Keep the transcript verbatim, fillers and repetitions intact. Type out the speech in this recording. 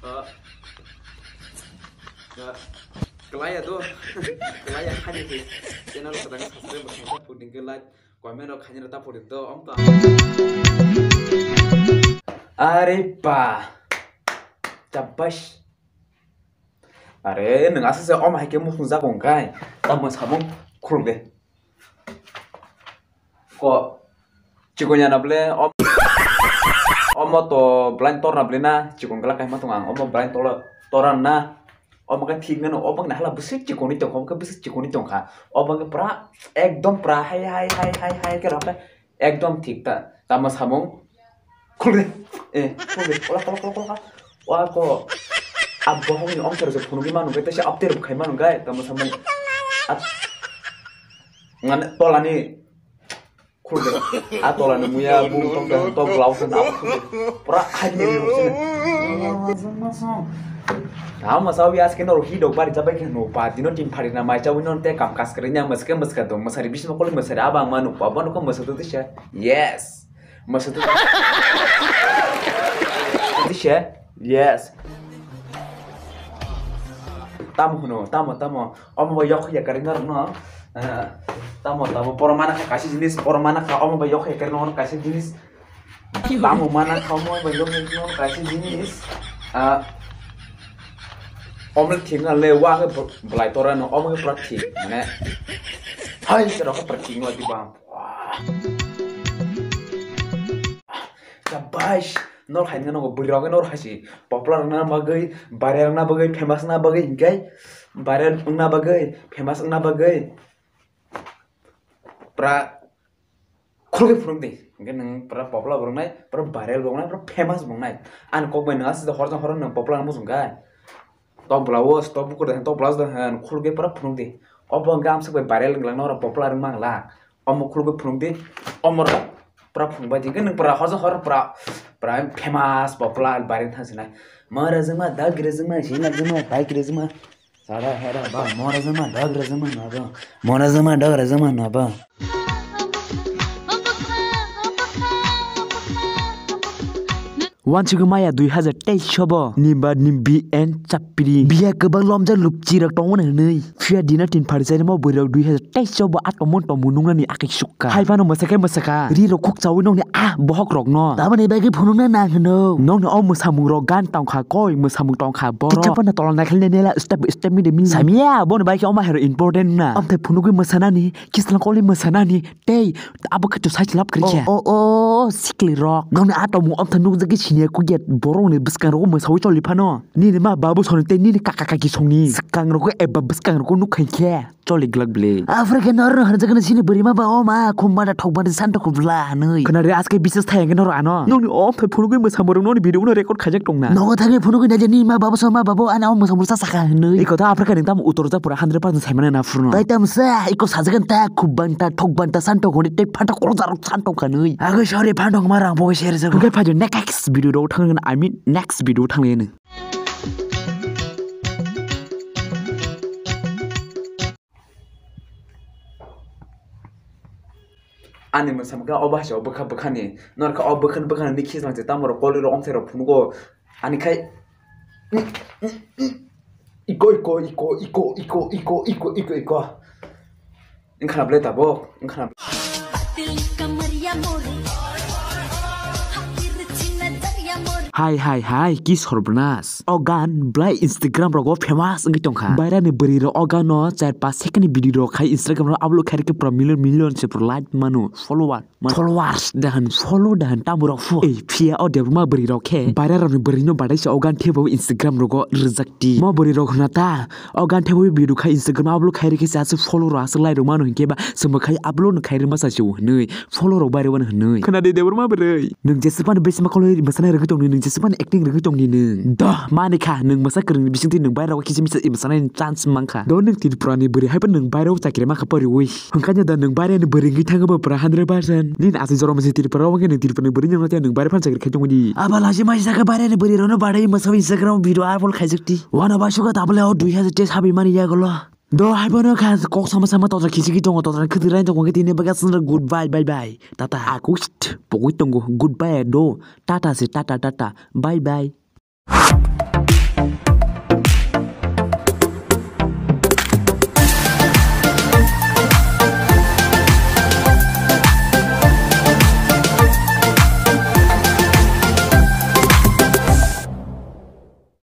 Ah, ah, kelaya do, kelaya hani ke channel kadang subscribe, puding ke like, comment rok khani rata puding do, om to. Are pa, chabash. Are, nwng aswk se om hai khe muchung jago hwnkhe, tamo samung khuluk de. Ko, chikon yana ble, om-, omo to blind torna ble na, chikon gla kaima tong ang, omo blind tola, toran na, omo khe thik nano, obo khe hala bwswk chikonwi tongkha, omo khe bwswk chikonwi tongkha, obo khe pura, ekdom pura hai, hai, hai, hai, hai khe rw khe, ekdom thik ta, tamo samung, Khulde. Eh, khulde. Ola, ola, ola, ola. Wa ko. Abo hong ni ongkar se phunugwi manu gai, tesa update rok khai manu gai, tamo samung. At-, ngane tolani. Khulde. A tolani muya bum tong tong tong blouse na khulde. Pura khai ni ri rok sini. Tamo sawi aske no hi dok bari chabai khe no pa dino tin phari na mai chawi non te kam kas kare nya maske maska dong masari bisma kole masari abang manu pa bono ko masa tu tisa. Yes. Masa tu. Tisa. Yes. Tamo hwno, tamo, tamo. Omo bai yok ya kari nor no. Eh, tamo, tamo. Poro mana kha kaisa jinis, poro mana kha omo bai yok ya kari nor kaisa jinis. Tamo mana kha omo bai yok ya kari nor kaisa jinis. Ah, omo thik na le wa khe bwlai tora no omo khe pura thik mane. Hai se rok pura thik no di bang. Wah. Chabai, nor hai nang nang bwrwi rok nor hai si popular wngna bagwi, viral wngna bagwi, famous wngna bagwi, hinkhe viral wngna bagwi, famous wngna bagwi. Pra khulke phunuk di, hinkhe nang pra popular wng nai, pra viral wng nai, pra famous wng nai. Ani kok bai nang aswk horjak horo nang popular wng muchung kha. Tok blouse, tok bukur da, tok blouse da, han khulke pra phunuk di. Obo hinkhe amswk bai viral wng lang, nora popular wng mang lang. Omo khulugwi phunukdi, omo rok pura phunukbai di, nwng pura hor hor pura, pura famous, popular, viral thang sinai. Mora jwngma, dag re jwngma, sina jwngma, bike re jwngma. Sara hera ba, mora jwngma, dag re jwngma, na ba. Mora jwngma, dag re jwngma, na ba. Wansugwi maya dui hazar teis sobo ni ba ni B N chapri biya kwbang lomjak lupchi rok tongmani hwnwi. Phiya dina tin phari chairimo bwrwi rok dui hazar teis sobo a tongmung tongmung nungnani akai sukha. Hai phano mwsakhe mwsakha. Ri rok khuk chawi nokni a bohok rokno. Tamoni bagwi phunukna nang hwno. Nokni o mwsamung rok gan tongkha koi mwsamung tongkha borok. Kicha phano tolong naikhlene nela step step mi de mini. Samia boni bagwi oma hero important na. Amthai phunukwi mwsanani, kislang koli mwsanani, tei abo khe to sai lab kri khe. O, o, o, sikli rok. Nokni a tongmung amthai nukjagwi siniya kugya borokni bwskang rogo mwsawi choli phano. Nini ma babu soni tei nini kaka kaki songni. Swkang rogo eba bwskang rogo nuk khai khe. Choli glak bli. Afra khe nor hwnjak na sini bwrwi ma ba o ma khum ma da thok ba da san thok bla hanwi. Khna re aske bises thai nge nor ano. Nokni amthai phunugwi mwsamung rok nokni video no record khaijak tongna. Nogo thangwi phunugwi naija nini ma babu so ma babu ana o mwsamung sa sakha hanwi. Iko ta afra khe nang tam utor ja pura hundred percent saimane na phurno. Tai tam sa iko sajagan ta khub ban ta thok ban ta san thok hwnwi tei phantok koro jarok san thok hanwi. Agwi sorry phantok ma rang pogwi share jago. Hwnkhe phaidi next video rok thangna I mean next video thanglaini. Ani mwsamung khe obo hai se o bwkha bwkhani. Norkha o bwkhan bwkhani ni khichlang se tamo rok koli rok ongthai rok phunugo. Ani khai iko iko iko iko iko iko iko iko iko. Wngkha na ble tabok, wngkha na. Hai, hai, hai, ki sorbnas. O gan blai Instagram rogo famous wngwi tongkha. Bairani bwrwi rok o gano char pas second ni video rok khai Instagram ro upload khai rikhe pura million, million se pura like mano, follower. Followers dahan, follow dahan, tamo rok pho. Ei, phiya o Debbarma bwrwi rok khe, Baira rokni bwrwi no badai se o gan thebo Instagram rogo rwjak di. Mo bwrwi rok hwna ta, o gan thebo video khai Instagram upload khai rikhe se aswk follow rok aswk like rok mano hinkhe ba, swngbo khai upload no khai rwma sa se o hwnwi, follow rok bai rwmani hwnwi. Khwna di Debbarma bwrwi. Nwng jeswk phano besi ma koloi mwsanai rwgwi tongni, nwng jeswk phano acting rwgwi tongni nwng. Doh, mani kha, nwng mwsa kwrwngni bisingtwi nwng Baira o kisa misa mwsanai chance mankha. Do nwng Tripura ni bwrwi hai phano nwng Baira o chakri mankha poriwi. Hwnkhe da nwng Bairani bwrwi wngwi thangwi bo pura hundred percent. Nini aswk jorom se Tripura o wngkhe nwng Tripura ni bwrwi wngya nwng Baira phano chakri khai tongdi. Aba lachi mai saka Bairani bwrwi rokno badai mwsao Instagram video upload khaijak di. Wano ba suka tabole o dui hazar teis habi mani yagulo. Do hai bono kha kok sama sama totra khichi ki tongo, totra khiti rai tongo, tini baga sandra good bye, bye bye, tata. Aku pogoi tongo, good bye do, tata se tata tata, bye bye.